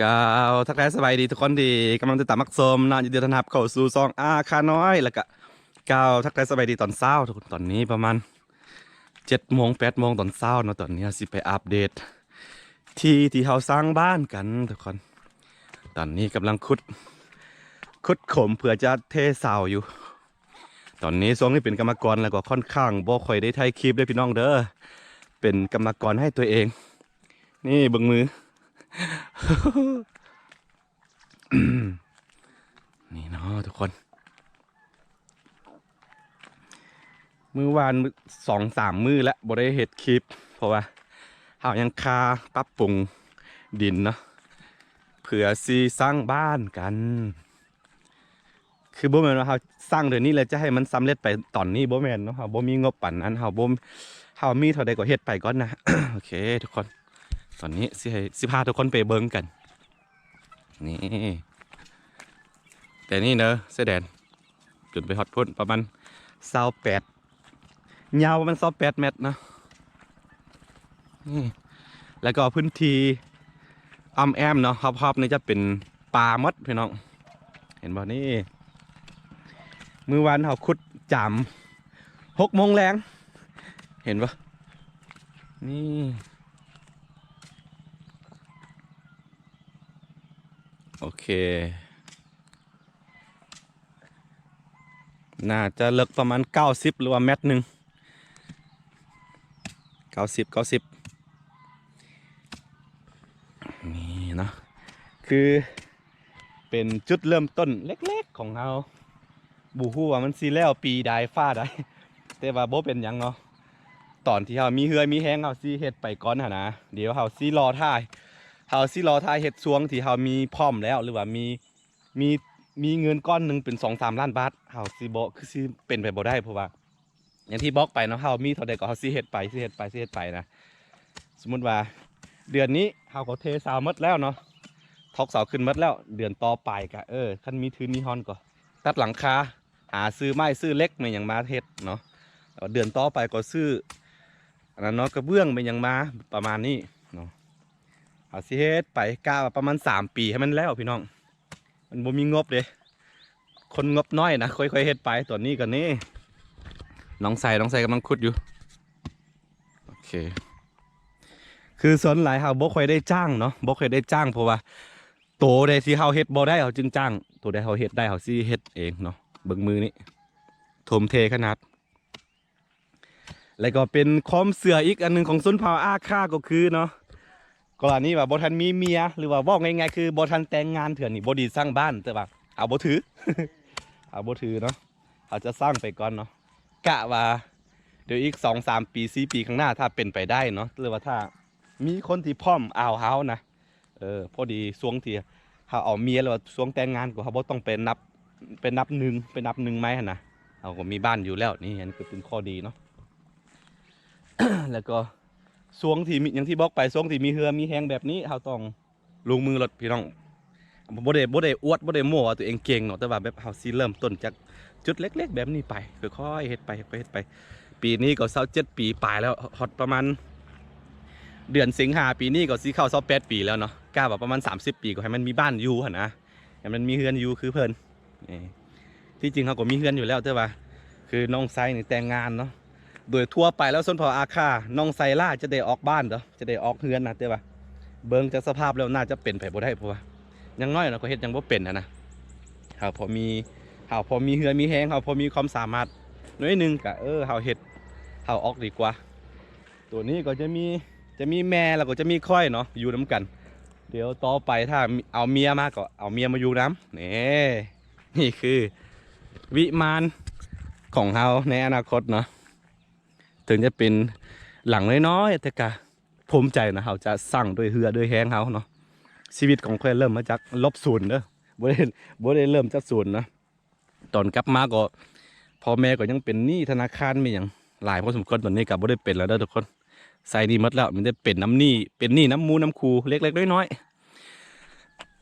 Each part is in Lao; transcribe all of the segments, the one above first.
ກ່າວທັກທາຍສະບາຍດີທຸກຄົນທີ່ກຳລັງຕິດຕາມຮັບຊົມເນາະ, ຍິນດີຕ້ອນຮັບເຂົ້າສູ່ຊ່ອງອາຄານ້ອຍ ແລ້ວກະກ່າວທັກທາຍສະບາຍດີຕອນເຊົ້າທຸກຄົນ. ຕອນນີ້ປະມານເຈັດໂມງ ແປດໂມງຕອນເຊົ້າເນາະ. ຕອນນີ້ເຮົາຊິໄປອັບເດດທີ່ທີ່ເຮົາສ້າງບ້ານກັນທຸກຄົນ. ຕອນນີ້ກຳລັງຂຸດ ຂຸດຂຸມເພື່ອຈະເທເສົາຢູ່. ຕອນນີ້ຊ່ວງນີ້ເປັນກຳມະກອນ ແລ້ວກໍຂ້ອນຂ້າງບໍ່ຄ່ອຍໄດ້ຖ່າຍຄລິບເດ້ພີ່ນ້ອງເດີ, ເປັນກຳມະກອນໃຫ້ຕົວເອງ. ນີ້ເບິ່ງມື ນີ້ເນາະທຸກຄົນ, ມື້ວານ ສອງສາມມື້ແລ້ວບໍ່ໄດ້ເຮັດຄລິບ ເພາະວ່າເຮົາຍັງຄາປັບປຸງດິນເນາະ ເພື່ອຊິສ້າງບ້ານກັນ. ຄືບໍ່ແມ່ນວ່າເຮົາສ້າງເດືອນນີ້ແລ້ວຈະໃຫ້ມັນສຳເລັດໄປຕອນນີ້ ບໍ່ແມ່ນເນາະ, ເຮົາບໍ່ມີງົບປານນັ້ນ, ເຮົາບໍ່ ເຮົາມີເທົ່າໃດກໍເຮັດໄປກ່ອນນະ. ໂອເຄທຸກຄົນ, ຕອນນີ້ຊິໃຫ້ ຊິພາທຸກຄົນໄປເບິ່ງກັນ. ນີ້ ແຕ່ນີ້ເດີ ຊາຍແດນ ຈົນໄປຮອດພຸ້ນປະມານຊາວແປດ ຍາວປະມານຊາວແປດແມັດເນາະ. ນີ້ ແລ້ວກໍພື້ນທີ່ອ້ອມແອ້ມເນາະ ຮອບໆນີ້ຈະເປັນປ່າໝົດພີ່ນ້ອງ. ເຫັນບໍ່ນີ້, ມື້ວານເຮົາຂຸດຈາມຫົກໂມງແລງ ເຫັນບໍ່? ນີ້ ໂອເຄ ໜ້າຈະເລິກປະມານເກົ້າສິບ ຫຼືວ່າແມັດໜຶ່ງ ເກົ້າສິບ ເກົ້າສິບ. ນີ້ເນາະ ຄືເປັນຈຸດເລີ່ມຕົ້ນເລັກໆຂອງເຮົາ. ບໍ່ຮູ້ວ່າມັນຊິແລ້ວປີໃດ ຟ້າໃດ ແຕ່ວ່າບໍ່ເປັນຫຍັງເນາະ, ຕອນທີ່ເຮົາມີເຫື່ອມີແຮງເຮົາຊິເຮັດໄປກ່ອນຫັ້ນນະ. ດຽວເຮົາຊິລໍຖ້າ ເຮົາຊິລໍຖ້າເຮັດຊ່ວງທີ່ເຮົາມີພ້ອມແລ້ວ ຫຼືວ່າມີ ມີ ມີເງິນກ້ອນໜຶ່ງເປັນສອງສາມລ້ານບາດ ເຮົາຊິບໍ່ ຄືຊິເປັນໄປບໍ່ໄດ້ ເພາະວ່າ ຢ່າງທີ່ບອກໄປເນາະ, ເຮົາມີເທົ່າໃດກໍເຮົາຊິເຮັດໄປ ຊິເຮັດໄປ ຊິເຮັດໄປນະ. ສົມມຸດວ່າເດືອນນີ້ເຮົາກໍເທເສົາໝົດແລ້ວເນາະ, ຖອກເສົາຂຶ້ນໝົດແລ້ວ, ເດືອນຕໍ່ໄປກະ ເອີ ຄັນມີທຶນມີຮອນກໍຕັດຫຼັງຄາ ຫາຊື້ໄມ້ຊື້ເຫຼັກແມ່ນຫຍັງມາເຮັດເນາະ. ແລ້ວເດືອນຕໍ່ໄປກໍຊື້ອັນນັ້ນເນາະ ກະເບື້ອງແມ່ນຫຍັງມາ ປະມານນີ້ເນາະ. ເຮົາຊິເຮັດໄປ ກະວ່າປະມານສາມປີໃຫ້ມັນແລ້ວພີ່ນ້ອງ. ມັນບໍ່ມີງົບເດ້ ຄົນງົບນ້ອຍນະ ຄ່ອຍໆເຮັດໄປ. ຕອນນີ້ກໍນີ້ ນ້ອງໄຊ ນ້ອງໄຊກຳລັງຂຸດຢູ່. ໂອເຄ ຄືສ່ວນຫຼາຍເຮົາບໍ່ຄ່ອຍໄດ້ຈ້າງເນາະ ບໍ່ຄ່ອຍໄດ້ຈ້າງ ເພາະວ່າໂຕໃດທີ່ເຮົາເຮັດບໍ່ໄດ້ເຮົາຈຶ່ງຈ້າງ, ໂຕໃດເຮົາເຮັດໄດ້ເຮົາຊິເຮັດເອງເນາະ. ເບິ່ງມືນີ້ ທຸ່ມເທຂະໜາດ. ແລ້ວກໍເປັນຄວາມເຊື່ອອີກອັນໜຶ່ງຂອງຊົນເຜົ່າອາຄາກໍຄືເນາະ ກໍລະນີວ່າບໍ່ທັນມີເມຍ ຫຼືວ່າເວົ້າງ່າຍໆຄືບໍ່ທັນແຕ່ງງານເທື່ອນີ້ ບໍ່ດີສ້າງບ້ານ. ແຕ່ວ່າເຮົາບໍ່ຖື ເຮົາບໍ່ຖືເນາະ, ເຮົາຈະສ້າງໄປກ່ອນເນາະ. ກະວ່າດຽວອີກສອງສາມປີ ສີ່ປີຂ້າງໜ້າ ຖ້າເປັນໄປໄດ້ເນາະ ຫຼືວ່າຖ້າມີຄົນທີ່ພ້ອມເອົາເຮົານະ ເອີ ພໍດີຊ່ວງທີ່ເຮົາເອົາເມຍ ຫຼືວ່າຊ່ວງແຕ່ງງານ ກໍເຮົາບໍ່ຕ້ອງໄປນັບ ໄປນັບໜຶ່ງ ໄປນັບໜຶ່ງໃໝ່ຫັ້ນນະ, ເຮົາກໍມີບ້ານຢູ່ແລ້ວ. ນີ້ ອັນນີ້ກໍເປັນຂໍ້ດີເນາະ. ແລ້ວກໍຊ່ວງທີ່ມີ ຢ່າງທີ່ບອກໄປ ຊ່ວງທີ່ມີເຫື່ອມີແຮງແບບນີ້ ເຮົາຕ້ອງລົງມືໂລດພີ່ນ້ອງ. ບໍ່ໄດ້ ບໍ່ໄດ້ອວດ ບໍ່ໄດ້ໂມ້ວ່າຕົວເອງເກັ່ງເນາະ, ແຕ່ວ່າແບບເຮົາຊິເລີ່ມຕົ້ນຈາກຈຸດເລັກໆແບບນີ້ໄປ ຄ່ອຍໆເຮັດໄປ ຄ່ອຍໆເຮັດໄປ. ປີນີ້ກໍຊາວເຈັດປີປາຍແລ້ວ ຮອດປະມານເດືອນສິງຫາປີນີ້ກໍຊິເຂົ້າຊາວແປດປີແລ້ວເນາະ. ກະວ່າປະມານສາມສິບປີກໍໃຫ້ມັນມີບ້ານຢູ່ຫັ້ນນະ ໃຫ້ມັນມີເຮືອນຢູ່ຄືເພິ່ນ. ເອີ ທີ່ຈິງເຮົາກໍມີເຮືອນຢູ່ແລ້ວ ແຕ່ວ່າຄືນ້ອງໄຊນີ້ແຕ່ງງານເນາະ. ໂດຍທົ່ວໄປແລ້ວຊົນເຜົ່າອາຄາ ນ້ອງໄຊຫຼ້າຈະໄດ້ອອກບ້ານເນາະ ຈະໄດ້ອອກເຮືອນນະ, ແຕ່ວ່າເບິ່ງຈາກສະພາບແລ້ວໜ້າຈະເປັນໄປບໍ່ໄດ້ ເພາະວ່າຢ່າງໜ້ອຍເນາະ ກໍເຮັດຫຍັງບໍ່ເປັນຫັ້ນນະ. ເຮົາພໍມີ ເຮົາພໍມີເຫື່ອມີແຮງ ເຮົາພໍມີຄວາມສາມາດໜ້ອຍໜຶ່ງ ກະ ເອີ ເຮົາເຮັດ ເຮົາອອກດີກວ່າ. ໂຕນີ້ກໍຈະມີ ຈະມີແມ່ ແລ້ວກໍຈະມີຂ້ອຍເນາະ ຢູ່ນຳກັນ. ດຽວຕໍ່ໄປຖ້າເອົາເມຍມາ ກໍເອົາເມຍມາຢູ່ນຳ. ນີ້ ນີ້ຄືວິມານຂອງເຮົາໃນອະນາຄົດເນາະ. ເຖິງຈະເປັນຫຼັງນ້ອຍໆ ແຕ່ກະພູມໃຈນະ, ເຮົາຈະສ້າງດ້ວຍເຫື່ອດ້ວຍແຮງເຮົາເນາະ. ຊີວິດຂອງຂ້ອຍເລີ່ມມາຈາກລົບສູນເດີ ບໍ່ໄດ້ ບໍ່ໄດ້ເລີ່ມຈາກສູນນະ. ຕອນກັບມາກໍພໍ່ແມ່ກໍຍັງເປັນໜີ້ທະນາຄານແມ່ນຫຍັງຫຼາຍພໍສົມຄວນ, ຕອນນີ້ກໍບໍ່ໄດ້ເປັນແລ້ວເດີທຸກຄົນ. ໃຊ້ໜີ້ໝົດແລ້ວ, ມີແຕ່ເປັນນຳໜີ້ ເປັນໜີ້ນຳໝູ່ນຳຄູ່ເລັກໆນ້ອຍໆ.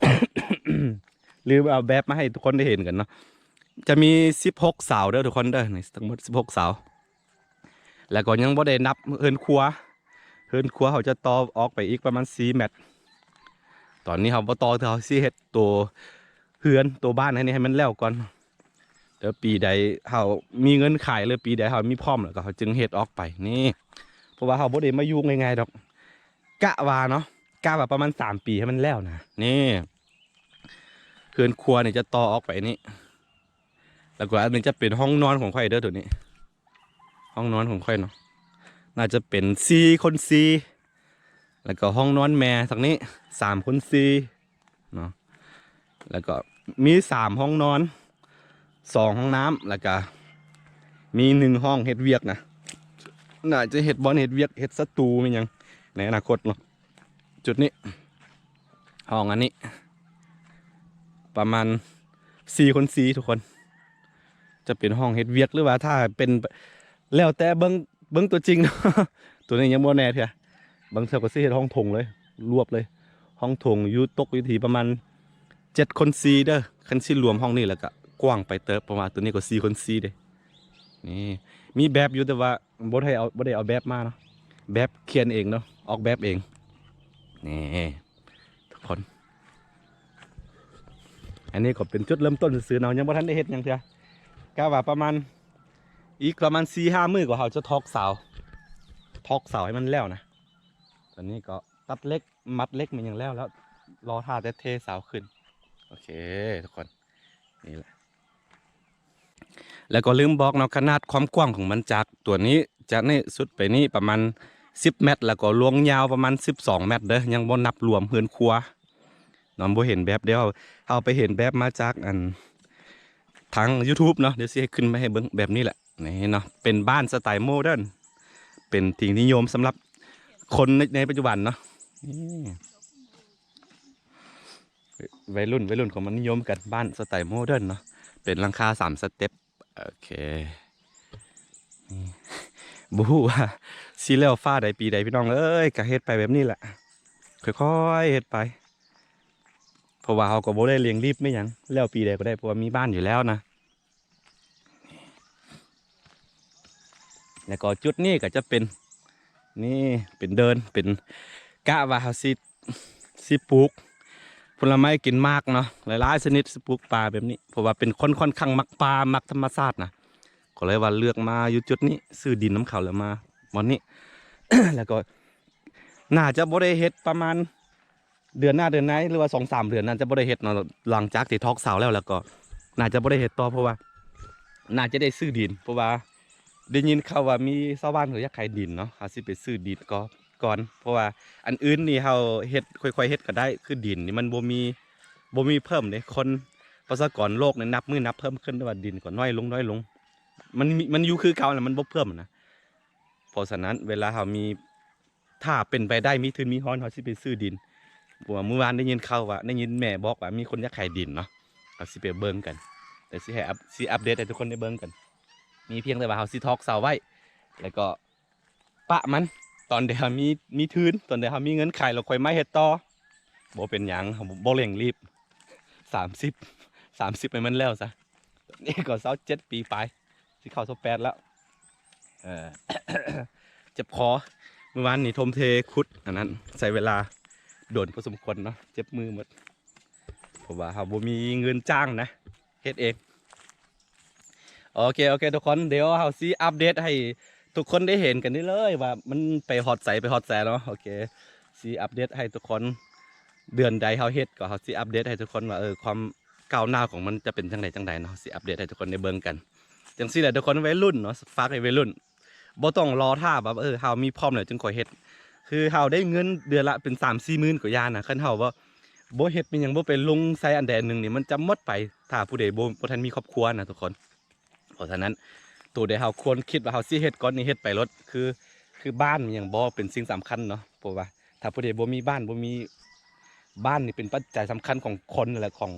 ຫຼືວ່າເອົາແບບມາໃຫ້ທຸກຄົນໄດ້ເຫັນກັນເນາະ, ຈະມີສິບຫົກເສົາເດີທຸກຄົນເດີ, ນີ້ທັງໝົດສິບຫົກເສົາ. ແລ້ວກໍຍັງບໍ່ໄດ້ນັບເຮືອນຄົວ, ເຮືອນຄົວເຮົາຈະຕໍ່ອອກໄປອີກປະມານສີ່ແມັດ. ຕອນນີ້ເຮົາບໍ່ຕໍ່ ເຮົາຊິເຮັດໂຕເຮືອນໂຕບ້ານໃຫ້ນີ້ ໃຫ້ມັນແລ້ວກ່ອນ. ແລ້ວປີໃດເຮົາມີເງິນຂາຍ ຫຼືປີໃດເຮົາມີພ້ອມແລ້ວ ກໍເຮົາຈຶ່ງເຮັດອອກໄປນີ້. ເພາະວ່າເຮົາບໍ່ໄດ້ມາຢູ່ງ່າຍໆດອກ ກະວ່າເນາະ ກະວ່າປະມານສາມປີໃຫ້ມັນແລ້ວນະ. ນີ້ ເຮືອນຄົວນີ້ຈະຕໍ່ອອກໄປນີ້ ແລ້ວກໍອັນນີ້ຈະເປັນຫ້ອງນອນຂອງຂ້ອຍເດີ ໂຕນີ້ ຫ້ອງນອນຂອງຂ້ອຍເນາະ ໜ້າຈະເປັນສີ່ຄູນສີ່ ແລ້ວກໍຫ້ອງນອນແມ່ທາງນີ້ສາມຄູນສີ່ເນາະ ແລ້ວກໍມີສາມຫ້ອງນອນ ສອງຫ້ອງນ້ຳ ແລ້ວກໍມີໜຶ່ງຫ້ອງເຮັດວຽກນະ ໜ້າຈະເຮັດບ່ອນເຮັດວຽກ ເຮັດສະຕູແມ່ນຫຍັງໃນອະນາຄົດເນາະ. ຈຸດນີ້ ຫ້ອງອັນນີ້ປະມານສີ່ຄູນສີ່ ທຸກຄົນ ຈະເປັນຫ້ອງເຮັດວຽກ ຫຼືວ່າຖ້າເປັນ ແລ້ວແຕ່ເບິ່ງ ເບິ່ງຕົວຈິງເນາະ ໂຕນີ້ຍັງບໍ່ແນ່ເທື່ອ. ບາງເທື່ອກໍຊິເຮັດຫ້ອງໂຖງເລີຍ ລວບເລີຍ ຫ້ອງໂຖງຢູ່ ຕົກຢູ່ທີ່ປະມານເຈັດຄູນສີ່ເດີ ຄັນຊິລວມຫ້ອງນີ້ແລ້ວກໍກວ້າງໄປເຕີບ ເພາະວ່າໂຕນີ້ກໍສີ່ຄູນສີ່ເດ້. ນີ້ມີແບບຢູ່ ແຕ່ວ່າບໍ່ໄດ້ເອົາ ບໍ່ໄດ້ເອົາແບບມາເນາະ ແບບຂຽນເອງເນາະ ອອກແບບເອງ. ນີ້ ທຸກຄົນ ອັນນີ້ກໍເປັນຈຸດເລີ່ມຕົ້ນຊື່ໆເນາະ ຍັງບໍ່ທັນໄດ້ເຮັດຫຍັງເທື່ອ. ກະວ່າປະມານ ອີກປະມານສີ່ຫ້າມື້ກໍເຮົາຈະຖອກເສົາ ຖອກເສົາໃຫ້ມັນແລ້ວນະ. ຕອນນີ້ກໍຕັດເຫຼັກ ມັດເຫຼັກ ແມ່ນຫຍັງແລ້ວ ແລ້ວລໍຖ້າແຕ່ເທເສົາຂຶ້ນ. ໂອເຄ ທຸກຄົນ ນີ້ແຫຼະ ແລ້ວກໍລືມບອກເນາະ ຂະໜາດຄວາມກວ້າງຂອງມັນ ຈາກຕົວນີ້ ຈາກນີ້ສຸດໄປນີ້ປະມານສິບແມັດ ແລ້ວກໍລວງຍາວປະມານສິບສອງແມັດເດີ ຍັງບໍ່ນັບລວມເຮືອນຄົວເນາະ. ບໍ່ເຫັນແບບ ດຽວເຮົາໄປເຫັນແບບມາຈາກອັນທາງ YouTube ເນາະ ດຽວຊິໃຫ້ຂຶ້ນມາໃຫ້ເບິ່ງ. ແບບນີ້ແຫຼະ ນີ້ເນາະ ເປັນບ້ານສະໄຕໂມເດີນ ເປັນທີ່ນິຍົມສຳລັບຄົນໃນ ໃນປັດຈຸບັນເນາະ. ນີ້ ໄວລຸ້ນ ໄວລຸ້ນເຂົາມານິຍົມກັນ ບ້ານສະໄຕໂມເດີນເນາະ ເປັນຫຼັງຄາສາມສະເຕັບ. ໂອເຄ ນີ້ ບໍ່ຮູ້ວ່າຊິແລ້ວຟ້າໃດປີໃດ ພີ່ນ້ອງເອີຍ ກະເຮັດໄປແບບນີ້ແຫຼະ ຄ່ອຍໆເຮັດໄປ ເພາະວ່າເຮົາກໍບໍ່ໄດ້ເລັ່ງລີບແມ່ນຫຍັງ ແລ້ວປີໃດກໍໄດ້ ເພາະວ່າມີບ້ານຢູ່ແລ້ວນະ. ແລ້ວກໍຈຸດນີ້ກໍຈະເປັນ ນີ້ເປັນເດີ່ນ ເປັນ ກະວ່າເຮົາຊິ ຊິປູກຜົນລະໄມ້ກິນໝາກເນາະ ຫຼາຍໆຊະນິດ ຊິປູກປ່າແບບນີ້ ເພາະວ່າເປັນຄົນຂ້ອນຂ້າງມັກປ່າ ມັກທຳມະຊາດນະ ກໍເລີຍວ່າເລືອກມາຢູ່ຈຸດນີ້ ຊື້ດິນນຳເຂົາແລ້ວມາບ່ອນນີ້. ແລ້ວກໍໜ້າຈະບໍ່ໄດ້ເຮັດປະມານ ເດືອນໜ້າເດືອນໃນ ຫຼືວ່າສອງສາມເດືອນ ໜ້າຈະບໍ່ໄດ້ເຮັດເນາະ ຫຼັງຈາກທີ່ຖອກເສົາແລ້ວ ແລ້ວກໍໜ້າຈະບໍ່ໄດ້ເຮັດຕໍ່ ເພາະວ່າໜ້າຈະໄດ້ຊື້ດິນ ເພາະວ່າໄດ້ຍິນຂ່າວວ່າມີຊາວບ້ານເຂົາຢາກຂາຍດິນເນາະ ເຮົາຊິໄປຊື້ດິນກໍ ກ່ອນ ເພາະວ່າອັນອື່ນນີ້ເຮົາເຮັດ ຄ່ອຍໆເຮັດກໍໄດ້ ຄືດິນນີ້ມັນບໍ່ມີ ບໍ່ມີເພີ່ມເດ້ ຄົນ ປະຊາກອນໂລກນີ້ນັບມື້ນັບເພີ່ມຂຶ້ນ ແຕ່ວ່າດິນກໍນ້ອຍລົງ ນ້ອຍລົງ ມັນມີ ມັນຢູ່ຄືເກົ່າແຫຼະ ມັນບໍ່ເພີ່ມນະ. ເພາະສະນັ້ນເວລາເຮົາມີ ຖ້າເປັນໄປໄດ້ມີທຶນມີຮອນ ເຮົາຊິໄປຊື້ດິນ ເພາະວ່າມື້ວານໄດ້ຍິນຂ່າວວ່າ ໄດ້ຍິນແມ່ບອກວ່າມີຄົນຢາກຂາຍດິນເນາະ ເຮົາຊິໄປເບິ່ງກັນ ແຕ່ຊິໃຫ້ອັບ ຊິອັບເດດໃຫ້ທຸກຄົນໄດ້ເບິ່ງກັນ ມີພຽງແຕ່ວ່າເຮົາຊິຖອກເສົາໄວ້ ແລ້ວກໍປະມັນ ຕອນໃດເຮົາມີ ມີທຶນ ຕອນໃດເຮົາມີເງິນຂາຍ ແລ້ວຄ່ອຍມາເຮັດຕໍ່ ບໍ່ເປັນຫຍັງ ເຮົາບໍ່ເລັ່ງລີບ ສາມສິບ ສາມສິບໃຫ້ມັນແລ້ວຊະ. ນີ້ກໍຊາວເຈັດປີປາຍ ຊິເຂົ້າຊາວແປດແລ້ວ ເອີ ເຈັບຄໍ ມື້ວານນີ້ທົ່ມເທຂຸດອັນນັ້ນ ໃຊ້ເວລາດົນພໍສົມຄວນເນາະ ເຈັບມືໝົດ ເພາະວ່າເຮົາບໍ່ມີເງິນຈ້າງນະ ເຮັດເອງ. ໂອເຄ ໂອເຄ ທຸກຄົນ ດຽວເຮົາຊິອັບເດດໃຫ້ທຸກຄົນໄດ້ເຫັນກັນເລີຍວ່າມັນໄປຮອດໃສ ໄປຮອດໃສເນາະ. ໂອເຄ ຊິອັບເດດໃຫ້ທຸກຄົນ ເດືອນໃດເຮົາເຮັດ ກໍເຮົາຊິອັບເດດໃຫ້ທຸກຄົນວ່າ ເອີ ຄວາມກ້າວໜ້າຂອງມັນຈະເປັນຈັ່ງໃດຈັ່ງໃດເນາະ ຊິອັບເດດໃຫ້ທຸກຄົນໄດ້ເບິ່ງກັນ. ຈັ່ງຊີ້ແຫຼະທຸກຄົນ ໄວລຸ້ນເນາະ ຝາກໃຫ້ໄວລຸ້ນ ບໍ່ຕ້ອງລໍຖ້າວ່າ ເອີ ເຮົາມີພ້ອມແລ້ວຈຶ່ງຄ່ອຍເຮັດ ຄືເຮົາໄດ້ເງິນເດືອນລະເປັນສາມສີ່ໝື່ນກໍຢ່ານະ ຄັນເຮົາບໍ່ ບໍ່ເຮັດແມ່ນຫຍັງ ບໍ່ໄປລົງໃສ່ອັນໃດອັນໜຶ່ງນີ້ ມັນຈະໝົດໄປ ຖ້າຜູ້ໃດບໍ່ ບໍ່ທັນມີຄອບຄົວນະທຸກຄົນ. ເພາະສະນັ້ນ ໂຕໃດເຮົາຄວນຄິດວ່າເຮົາຊິເຮັດກ່ອນນີ້ ເຮັດໄປໂລດ ຄື ຄືບ້ານແມ່ນຫຍັງບໍ່ເປັນສິ່ງສຳຄັນເນາະ ເພາະວ່າ ຖ້າຜູ້ໃດບໍ່ມີບ້ານ ບໍ່ມີ ບ້ານນີ້ເປັນປັດໄຈສຳຄັນຂອງຄົນ ແລະ ຂອງ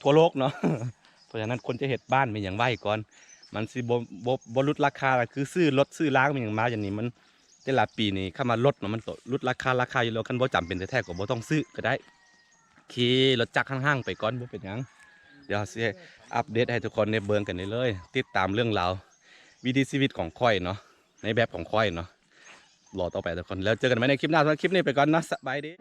ທົ່ວໂລກເນາະ. ເພາະສະນັ້ນ ຄວນຈະເຮັດບ້ານແມ່ນຫຍັງໄວ້ກ່ອນ ມັນຊິບໍ່ ບໍ່ ບໍ່ຫຼຸດລາຄາ ຄືຊື້ລົດຊື້ລາງແມ່ນຫຍັງມາຢ່າງນີ້ ມັນແຕ່ລະປີນີ້ ຄຳວ່າລົດເນາະ ມັນກໍຫຼຸດລາຄາ ລາຄາຢູ່ແລ້ວ ຄັນບໍ່ຈຳເປັນແທ້ໆ ກໍບໍ່ຕ້ອງຊື້ກໍໄດ້ ຂີ່ລົດຈັກຫ້າງໆໄປກ່ອນ ບໍ່ເປັນຫຍັງ. ດຽວເຮົາຊິອັບເດດໃຫ້ທຸກຄົນໄດ້ເບິ່ງກັນເລື້ອຍໆ ຕິດຕາມເລື່ອງລາວ ວິຖີຊີວິດຂອງຂ້ອຍເນາະ ໃນແບບຂອງຂ້ອຍເນາະ ລໍຕໍ່ໄປທຸກຄົນ ແລ້ວເຈີກັນໃໝ່ໃນຄລິບໜ້າ. ສຳລັບຄລິບນີ້ໄປກ່ອນເນາະ ສະບາຍດີ.